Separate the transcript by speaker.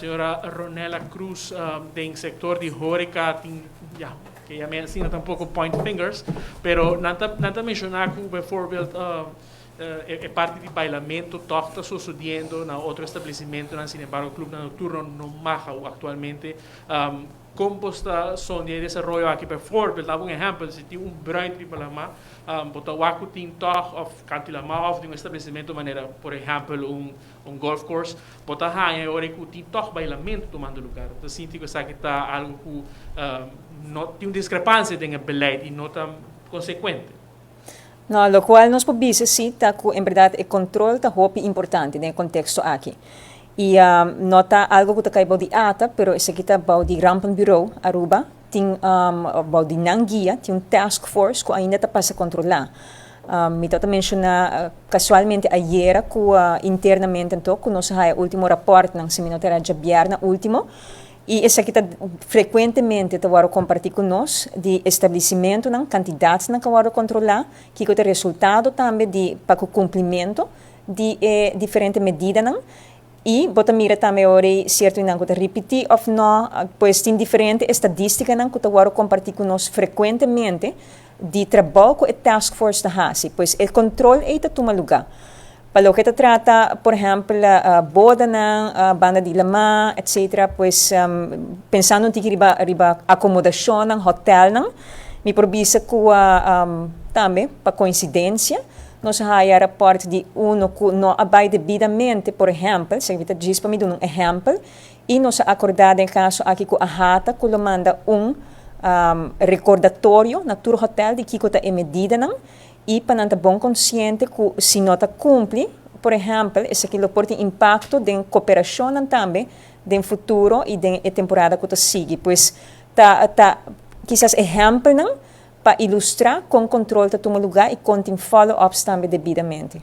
Speaker 1: Señora Ronella Cruz, den sector di horeca tin, ja, cu ya mi asina tampoco point fingers, pero nan ta menciona cu bijvoorbeeld e parti di bailamento toch ta sucediendo na otro establecimento, sin embargo, club nocturno no mag actualmente. Con ta sonde e desaroyo aki? Bijvoorbeeld, duna un ehempel, si tin un bruid riba lama, bo ta wak cu tin toch of canto lama of di un establecimento manera, por ehempel, un golf course, bo ta haya ora cu tin toch bailamento tumando luga. Anto, sinti cu esaki ta algo cu no tin un discrepancia den e beleid y no ta consecuente.
Speaker 2: No, locual nos por bisa si ta cu en berdad e control ta hopi importante den e contexto aki. E no ta algo cu ta cay di ATA, pero esaki ta bou di Rampenbureau Aruba, tin bou di nan guia, tin un task force cu ainda ta pasa controla. Mi ta menciona casualmente ayera cu internamente anto cu nos haya ultimo rapport nan si mi no ta era diabierna ultimo y esaki ta frecuentemente ta wordo comparti cu nos di establecimento nan cantidad nan cu wordo controla, cu e resultado tambe di pa cumplimento di diferente medida nan y bo ta mira tambe ora cierto nan cu ta ripiti of no, pues tin diferente estadistica nan cu ta wordo comparti cu nos frecuentemente di trabou cu e task force ta hasi, pues e control ey ta tuma luga. Pa loke ta trata, por ehempel, bodanan, banda di lama, etc. Pues pensando un tiki riba acomodacion, hotel nan, mi por bisa cu tambe, pa coincidencia, nos haya rapport di uno cu no a bay debidamente, por ehempel, si ta djis pa mi un ehempel, y nos a acorda den caso aki cu AHATA, cu manda un recordatorio na tur hotel di kico ta e medida nan, y pa nan ta bon consciente cu si no ta cumpli, por ehempel, esaki lo por tin impacto den cooperacion tambe den futuro y den temporada cu ta sigui. Pues ta kisas ehempel nan pa ilustra con control ta tuma luga y con tin follow-ups tambe debidamente.